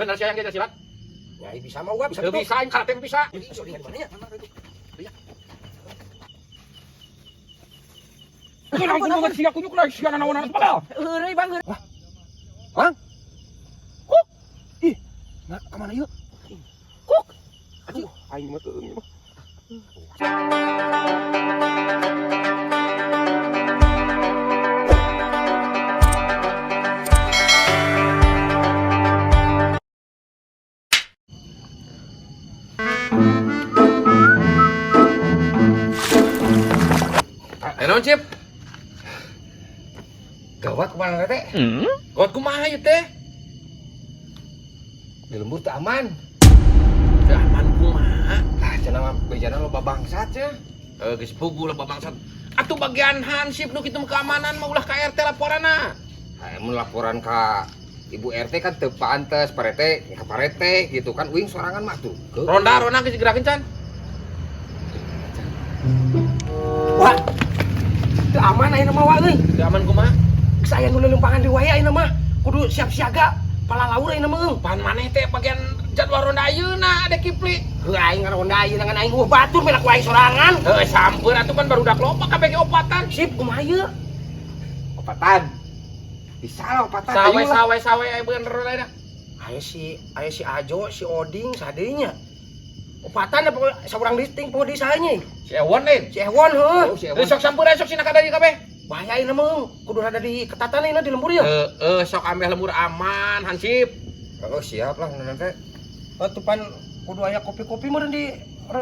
Bener sih yang dia silat. Ya bisa mah gua bisa Teu gitu. bisa aing karate mah bisa. Bisa di mana nya? Ampun, ampun, sia kunyuk lah, sia nanaonan padahal. Heureuy bang, heureuy. Bang. Kuk. Ih, nah kemana yuk? Kuk. Aduh, aing mah keung ieu mah. Eh, naon, Cip? Gawat kemana teh? Gawat kumaha ieu teh? Di lembur teu aman. Teu aman kumaha? Ah, cenah mah bejana loba bangsat ya. Eh, geus pugu lah bangsat. Atuh bagian hansip nu kitu mah keamanan mah ulah ka RT laporanna. Ah, mun laporan ka Ibu RT kan teu pantes, Pak RT ka Pak RT gitu kan uing sorangan mah tuh. Ronda ronda geus gerakeun can. Wah. Teu aman ayeuna mah wa euy. Teu aman kumaha? Geus aya nu lelempangan di wae ayeuna mah. Kudu siap siaga palalaur ayeuna mah euy. Pan maneh teh bagian jadwal ronda ayeuna ada Kipli. Heuh aing ngaronda ayeuna ngan aing eueuh batur meh ku aing sorangan. Heuh sampeur atuh pan barudak loba kabeh ge opatan. Sip kumaha ieu? Opatan. Bisa lah opatan. Sawe ayo lah. sawe sawe aya bener ronda ayeuna. Aya si Ajo, si Oding sadeunya. Opatan da pokoknya saurang listing poho deui saha nya. Si Ewon lain. Si Ewon heuh. Oh, si Eh, Ewon. sok sampeur aya sok sina kada kabeh. Bahaya ayeuna mah euy. Kudu rada diketatan ayeuna di lembur ya. Heeh, sok ambeh lembur aman hansip. Oh, siap lah nanti. Atuh pan kudu aya kopi-kopi meureun di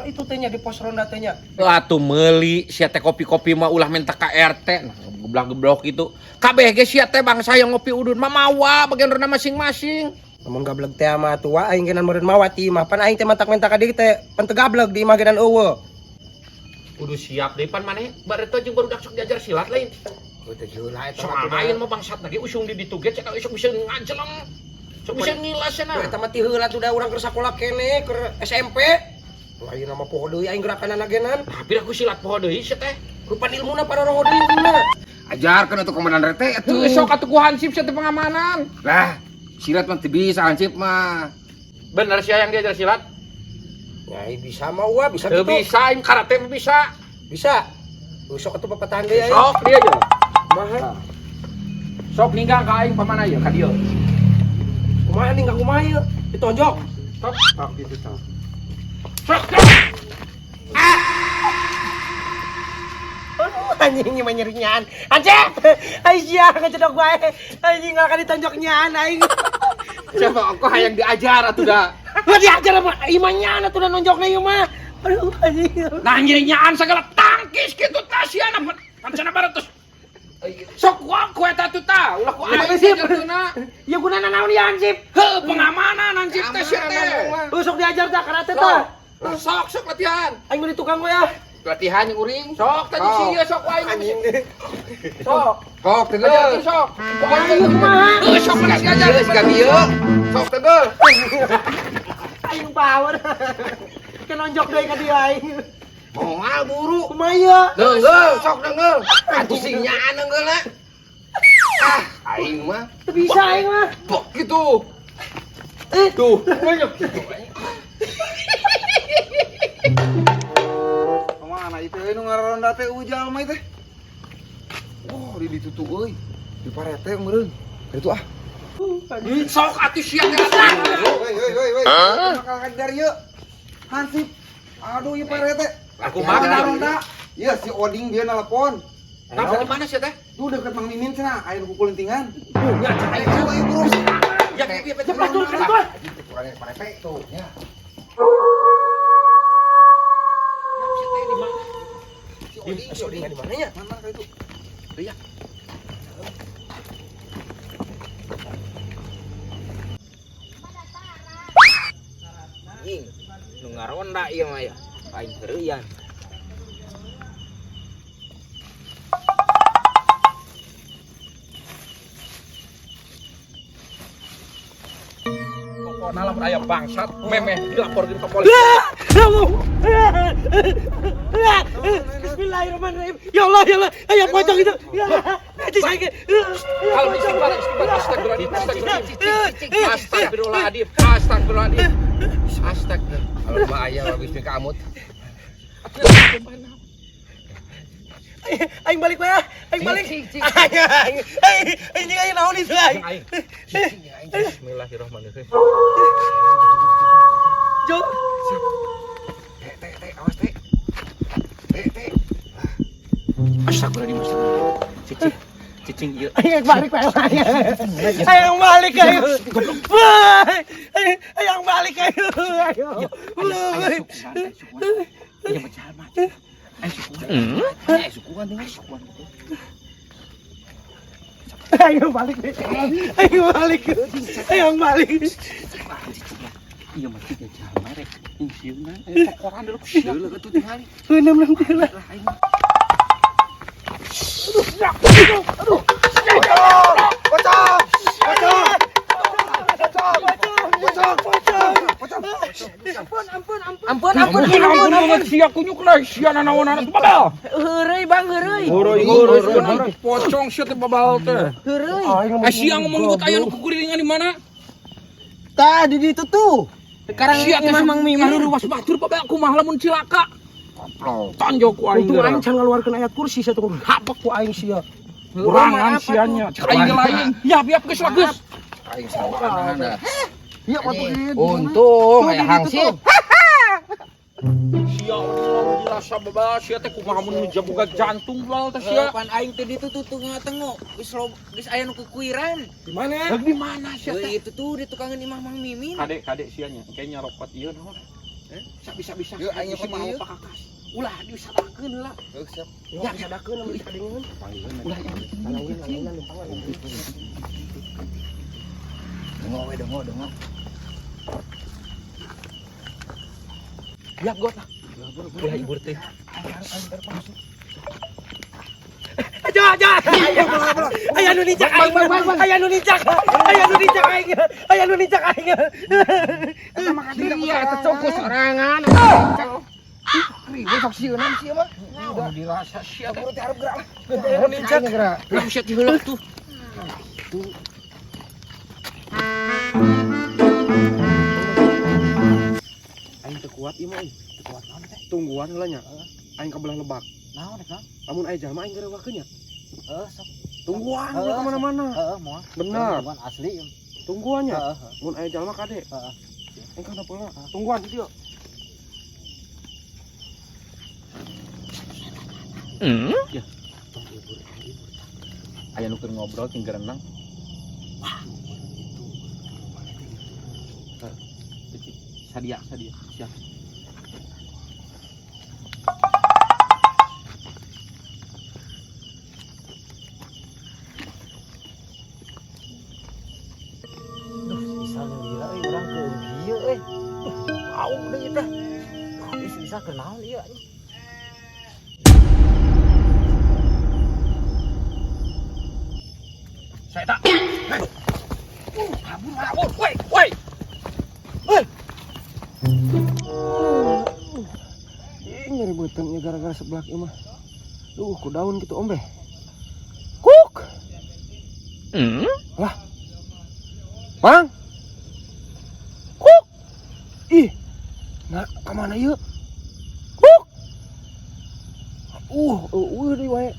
itu teh nya di pos ronda teh nya. Atuh meuli sia teh kopi-kopi mah ulah minta ka RT. Nah, geblak-geblok gitu. Kabeh ge sia teh bangsa yang ngopi udun mah mawa bagian ronda masing-masing. Lamun gableg teh mah atuh aing genan meureun mawa ti imah pan aing teh matak menta ka dieu teh pan teu gableg di imah genan eueuh. Kudu siap deui pan maneh bareto jeung barudak sok diajar silat lain. Heuh teh heula eta Sok mah aing mah bangsat lagi usung di ditu ge cenah sok bisa ngajeleng. Sok bisa ngilas cenah. Eta mah ti heula tuh da urang keur sakola kene keur SMP. Wah ayeuna mah poho deui aing gerakanana genan. Tapi aku silat poho deui sia teh. Rupan ilmuna paroroho deui ilmuna. Ajarkeun atuh komandan RT atuh. Heuh sok atuh ku hansip sia teh pengamanan. Lah, silat mah teu bisa hansip mah. Bener sia yang diajar silat? Ya bisa mah wa bisa Teu gitu. bisa aing karate mah bisa. Bisa. Sok atuh papatahan deui aing. Sok dia aja. Kumaha? Sok ninggang ka aing pamana ieu ka dieu. Kumaha nih kumaha ieu? Ditonjok. Sok Sok gitu sok. sok sok. Aduh, anjing ini mah nyeri nyaan. Anjing! Aisyah ngecedok wae. Anjing nggak akan ditonjok nyaan aing. Siapa aku hayang diajar atuh da. Lah diajar apa imah nyaan atuh da nonjokna ieu mah. Aduh anjing. Nah nyeri nyaan segala tangkis kitu tah sia na pancana baratus. Sok ku aku eta tuh tah, ulah ku aing Sip. ajarkeunna. Ya gunana naon ya Ansip? Heuh pengamanan hansip teh sia teh. Heuh sok diajar tah karate tah. Sok sok sok latihan. Aing meuli tukang we ah. Latihan yang uring. Sok tadi Sok. si ieu sok ku aing. Anjing. Sok. Sok Ajarkeun tegeul. sok. Ku aing Aing kumaha? Heuh sok mana si ajar. Ieu siga bieu. Sok tegeul. Aing power. Kenonjok deui ka dieu aing. Moal buru. Kumaha ieu? Deungeul, sok deungeul. Atuh sing nyaan deungeulna. Ah, aing mah Teu bisa aing mah. bok gitu. Eh, Tuh, banyak gitu. Kemana itu euy nu ngaronda teh ujal mah teh. Wah, di ditu tuh euy. Di parete meureun. Ka ditu ah. Sok atuh sia teh latihan. Woi woi woi woi. Bakal kadar ieu. Hansip. Aduh ieu parete. Aku mah Ngaronda. Ieu si Oding dia nelpon. Tapi di mana sia teh? Tuh deket Mang Mimin cenah, aya nu kukulintingan. ya Ayo ayo ayo buru. Ya ya Cepat turun ka ditu ah. Itu kurangnya parete tuh, ya. Si Oding, Si Oding di mana nya? Mana ka ditu? Iya. Anjing, nu ngaronda ieu mah ya. Aing heureuyan. Pokokna lamun aya bangsat memeh dilaporkeun ke polisi. Bismillahirrahmanirrahim. Ya Allah, ya Allah. Aya pocong itu. Ya. Najis aing. Kalau istighfar, istighfar, astagfirullahaladzim, astagfirullahaladzim. Astagfirullahaladzim, astagfirullahaladzim. Astagfirullah. Kalau mah aya habis mika amut. Aing balik wae. Aing balik. Aing aing. Aing aing naon itu aing. Aing. Bismillahirrahmanirrahim. Jo. Teh teh teh awas teh. Teh teh. Astagfirullahaladzim, astagfirullahaladzim. Cicing, cicing ieu. Aing balik wae. Aing balik aing. Aing balik aing. Ayo. Aya sukuan, aya sukuan. Ieu mah jalma. Aya sukuan. Aya sukuan tinggal sukuan. Ayo balik. Ayo balik. Ayo balik. Ieu mah tiga jalma rek. Ingsieunan aya cokoran dulu ku sia. Deuleu atuh tingali. Enam enam lah. Pocong! Pocong! Pocong! Pocong! Pocong! Ampun, ampun, ampun. Ampun, ampun banget sia kunyuk lah sia nanaonan atuh babal. Heureuy, Bang, heureuy. Heureuy, heureuy, pocong sia teh babal teh. Heureuy. Eh sia ngomong ikut aya nu kukurilingan di mana? Tah di ditu tuh. Sekarang Sia teh imah Mang Mimin. Ngaruruwas batur babal kumaha lamun cilaka. Tonjok ku aing. Untung aing can ngaluarkeun ayat kursi satu kudu hapek ku aing sia. Kurangan sianya. Cek aing ge lain. Yap yap geus lah geus. Aing sawaran dah. Iya, patuh. Untung aya hangsip. Sia lamun dirasa babal sia teh kumaha mun jabuga jantung babal teh sia. Pan aing teh ditu tuh tengah-tengah. Geus geus aya nu kukuiran. Di mana? Rek di mana sia teh? Heueuy itu tuh di tukangan imah Mang Mimin. Kade kade sianya engke nyarokot ieu naon. Bisa bisa. Yeuh, aing Bisa nyokot mau ieu. pakakas. Ulah disadakeun heula. Heuh, siap. Ya sadakeun lamun dikadengeun. Ulah Alauin alaunan lumpangan. Dengo we dengo dengo. Yap got lah. Ulah ibur teh. Aja aja. Aya nu nincak aing. Aya nu nincak. Aya nu nincak aing. Aya nu nincak aing. Sia eta cokos sorangan. Ribut sok sieunan sieun mah. Udah dirasa sia teh. Teh harap gerak lah. Aya nu nincak. Gerak. Belum sia diheuleuh tuh. Aing teu kuat ieu mah euy. Teu kuat naon teh? Tungguan heula nya. Aing ka belah lebak. Naon rek naon? Lamun aya jalma aing gerewakeun nya. Heeh, sok. Tungguan ulah ka mana-mana. Heeh, moal. Bener. Tungguan asli. Tungguan nya. Heeh. Mun aya jalma kade. Heeh. Aing kana heula. Tungguan di dieu. Ya. Aya nu keur ngobrol ting gerenang. Wah. Sadia, sadia, siap. Duh, misalnya lila euy urang ke ieu euy. Duh, bau deui teh. Duh, si Isa keur naon ieu anjing? Saya tak. Kabur, kabur. Woi, woi. Ih, nyeri beuteungnya gara-gara seblak ieu mah. Duh, ku daun gitu ombe. Kuk. Lah. Mang. Kuk. Ih. Nah, ka mana ieu? Kuk. Deui wae.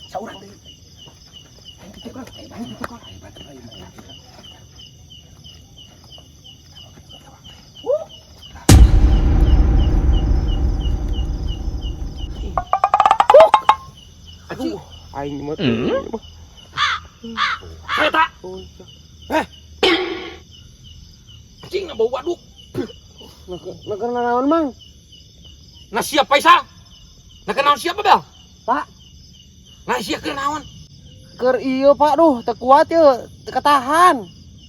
Saurang deui. Aing ke tukang, aing ke tukang. Aing batur aing mah. Aduh, aing mah. Saya tak. Oh, iya. Anjing na bau waduk. Nah, keur naon, Mang? Nah siapa Faisal? Nah kenaon siapa Bel? Pak. Nah sia kenaon? Keur ieu, Pak, duh, teu kuat ieu, teu katahan.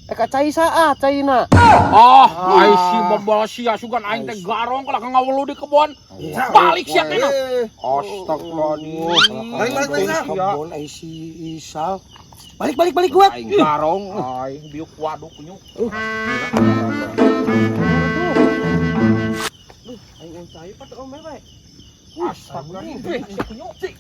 Ka cai saat caina. Oh, ai si bebal sia sugan aing teh garong kalau ngawelu di kebon. Balik sia teh. Astagfirullahaladzim. Balik balik balik. Sal. Kebon ai si Isal. Balik balik balik gua. Aing garong, aing biuk waduk kunyuk. Aing euweuh cai pat omeh bae. Astagfirullah.